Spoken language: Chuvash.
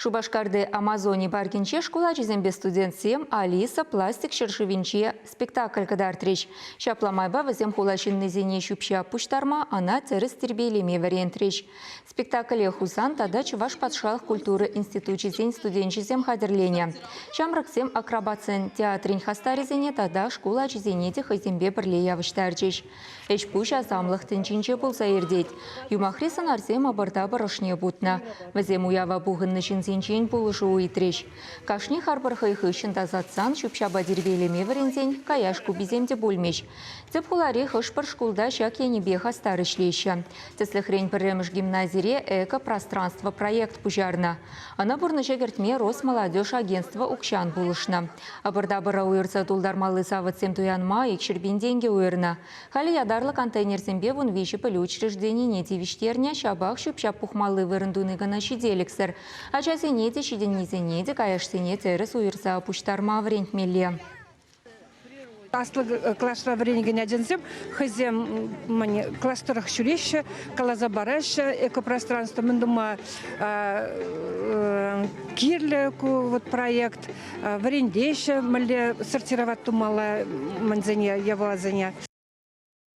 Шупашкарти Амазони паркӗнче шкул ачисемпе студентсем «Алиса пластик ҫӗршывӗнче» спектакль кӑтартрӗҫ. Ҫапла майпа вӗсем хула ҫыннисене ҫӳп-ҫап пуҫтарма, ӑна тӗрӗс тирпейлеме вӗрентрӗҫ. Спектакле Хусан тата Чӑваш патшалӑх культура институчӗсен студенчӗсем хатӗрленӗ. Ҫамрӑксем акробатсен театрӗн хастарӗсене тата шкул ачисене те хӑйсемпе пӗрле явӑҫтарчӗҫ. Ӗҫ-пуҫ асамлӑх тӗнчинче пулса иртет. Юмахри сӑнарсем ӑпӑр-тапӑр ӑшне путнӑ. Вӗсем уява пухӑннӑ ҫынсенчен пулӑшу ыйтрӗҫ. Кашни харпӑр хӑй хыҫҫӑн тасатсан ҫӳп-ҫапа тирпейлеме вӗренсен каяш куписем те пулмӗҫ. Тӗп хулари хӑш-пӗр шкулта ҫак енӗпе хастар ӗҫлеҫҫӗ. Тӗслӗхрен, пӗрремӗш гимназире «Экопространство» проект пуҫарнӑ. Ӑна пурнӑҫа кӗртме Росмолодежь агентство укҫан пулӑшнӑ. Ӑпӑр-тапӑра уйӑрса тултармалли савӑтсем туянма 200 тенкӗ уйӑрнӑ. Халӗ ятарлӑ контейнерсемпе 13 пӗлӳ учрежденине тивӗҫтернӗ, ҫапах ҫӳп-ҫап пухмалли вырӑн туни кӑна ҫителӗксӗр. Ачасене те, ҫитӗннисене те каяшсене тӗрӗс уйӑрса пуҫтарма вӗрентмелле. Аслӑ класра вӗренекен ачасем хӑйсем класс тӑрӑх ҫӳреҫҫӗ, каласа параҫҫӗ экопространство мӗн тума кирлӗ ку вот проект, вӗрентеҫҫӗ, мӗнле сортировать тумалла мӗнсене, япаласене.